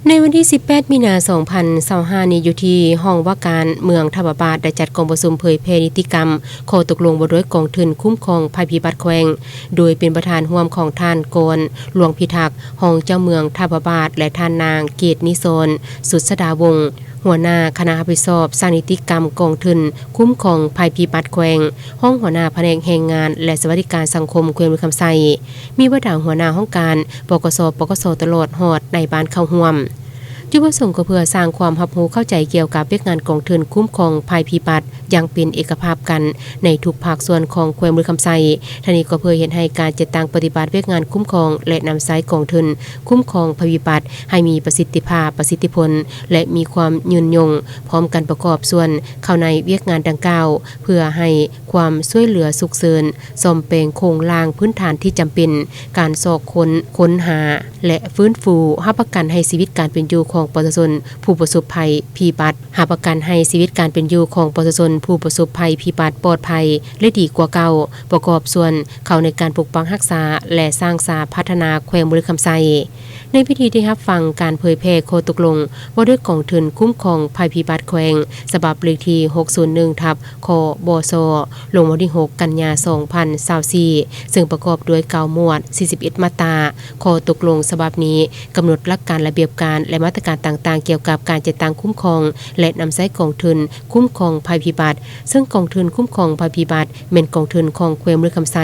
ໃນວັນທີສິບແປດ ມີນາ ສອງພັນຊາວຫ້ານີ້ ຢູ່ທີ່ຫ້ອງວ່າການເມືອງທ່າພະບາດ ໄດ້ຈັດກອງປະຊຸມເຜີຍແຜ່ນິຕິກຳຂໍ້ຕົກລົງວ່າດ້ວຍກອງທຶນຄຸ້ມຄອງໄພພິບັດແຂວງ ໂດຍເປັນປະທານຮ່ວມຂອງທ່ານ ກອນ ຫຼວງພິທັກ ຮອງເຈົ້າເມືອງທ່າພະບາດ ແລະ ທ່ານນາງ ເກດນິສອນ ສຸດສະດາວົງ ຫົວໜ້າຄະນະຮັບຜິດຊອບສ້າງນິຕິກຳກອງທຶນຄຸ້ມຄອງໄພພິບັດແຂວງ, ຮອງຫົວໜ້າພະແນກແຮງງານ ແລະ ສະຫວັດດີການສັງຄົມແຂວງບໍລິຄຳໄຊ, ມີບັນດາຫົວໜ້າຫ້ອງການ ປກສ, ປກສ ຕະຫຼອດຮອດນາຍບ້ານເຂົ້າຮ່ວມ. ຈຸດປະສົງກໍເພື່ອສ້າງຄວາມຮັບຮູ້ເຂົ້າໃຈກ່ຽວກັບວຽກງານກອງທຶນຄຸ້ມຄອງໄພພິບັດຢ່າງເປັນເອກະພາບກັນໃນທຸກພາກສ່ວນຂອງແຂວງບໍລິຄຳໄຊ. ທັງນີ້ກໍເພື່ອເຮັດໃຫ້ການຈັດຕັ້ງປະຕິບັດວຽກງານຄຸ້ມຄອງ ແລະ ນຳໃຊ້ກອງທຶນຄຸ້ມຄອງໄພພິບັດໃຫ້ມີປະສິດທິພາບ, ປະສິດທິຜົນ ແລະ ມີຄວາມຍືນຍົງ, ພ້ອມກັນປະກອບສ່ວນເຂົ້າໃນວຽກງານດັ່ງກ່າວ ເພື່ອໃຫ້ຄວາມຊ່ວຍເຫຼືອສຸກເສີນ, ສ້ອມແປງໂຄງລ່າງພື້ນຖານທີ່ຈຳເປັນ, ການຊອກຄົ້ນ, ຄົ້ນຫາ ແລະ ຟື້ນຟູ, ຮັບປະກັນໃຫ້ຊີວິດການເປັນຢູ່ຂອງປະຊາຊົນຜູ້ປະສົບໄພພິບັດ, ຮັບປະກັນໃຫ້ຊີວິດການເປັນຢູ່ຂອງປະຊາຊົນຜູ້ປະສົບໄພພິບັດປອດໄພ ແລະ ດີກວ່າເກົ່າ, ປະກອບສ່ວນເຂົ້າໃນການປົກປັກຮັກສາ ແລະ ສ້າງສາພັດທະນາແຂວງບໍລິຄຳໄຊ. ໃນພິທີໄດ້ຮັບຟັງການເຜີຍແຜ່ຂໍ້ຕົກລົງວ່າດ້ວຍກອງທຶນຄຸ້ມຄອງໄພພິບັດແຂວງ ສະບັບເລກທີຫົກສູນໜຶ່ງ ທັບ ຄບສ ລົງວັນທີຫົກ ກັນຍາ ສອງພັນຊາວສີ່ ເຊິ່ງປະກອບດ້ວຍເກົ້າໝວດ ສີ່ສິບເອັດມາດຕາ. ຂໍ້ຕົກລົງສະບັບນີ້ກຳນົດຫຼັກການ, ລະບຽບການ ແລະ ມາດຕະການຕ່າງໆ ກ່ຽວກັບການຈັດຕັ້ງຄຸ້ມຄອງ ແລະ ນຳໃຊ້ກອງທຶນຄຸ້ມຄອງໄພພິບັດ, ເຊິ່ງກອງທຶນຄຸ້ມຄອງໄພພິບັດ ແມ່ນກອງທຶນຂອງແຂວງບໍລິຄຳໄຊ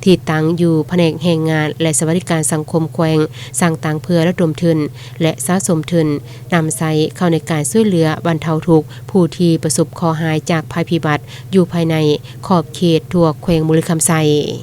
ທີ່ຕັ້ງຢູ່ພະແນກແຮງງານ ແລະ ສະຫວັດດີການສັງຄົມແຂວງ, ສ້າງຕັ້ງເພື່ອລະດົມທຶນ ແລະ ສະສົມທຶນ ນຳໃຊ້ເຂົ້າໃນການຊ່ວຍເຫຼືອບັນເທົາທຸກຜູ້ທີ່ປະສົບເຄາະຮ້າຍຈາກໄພພິບັດ ຢູ່ພາຍໃນຂອບເຂດທົ່ວແຂວງບໍລິຄຳໄຊ.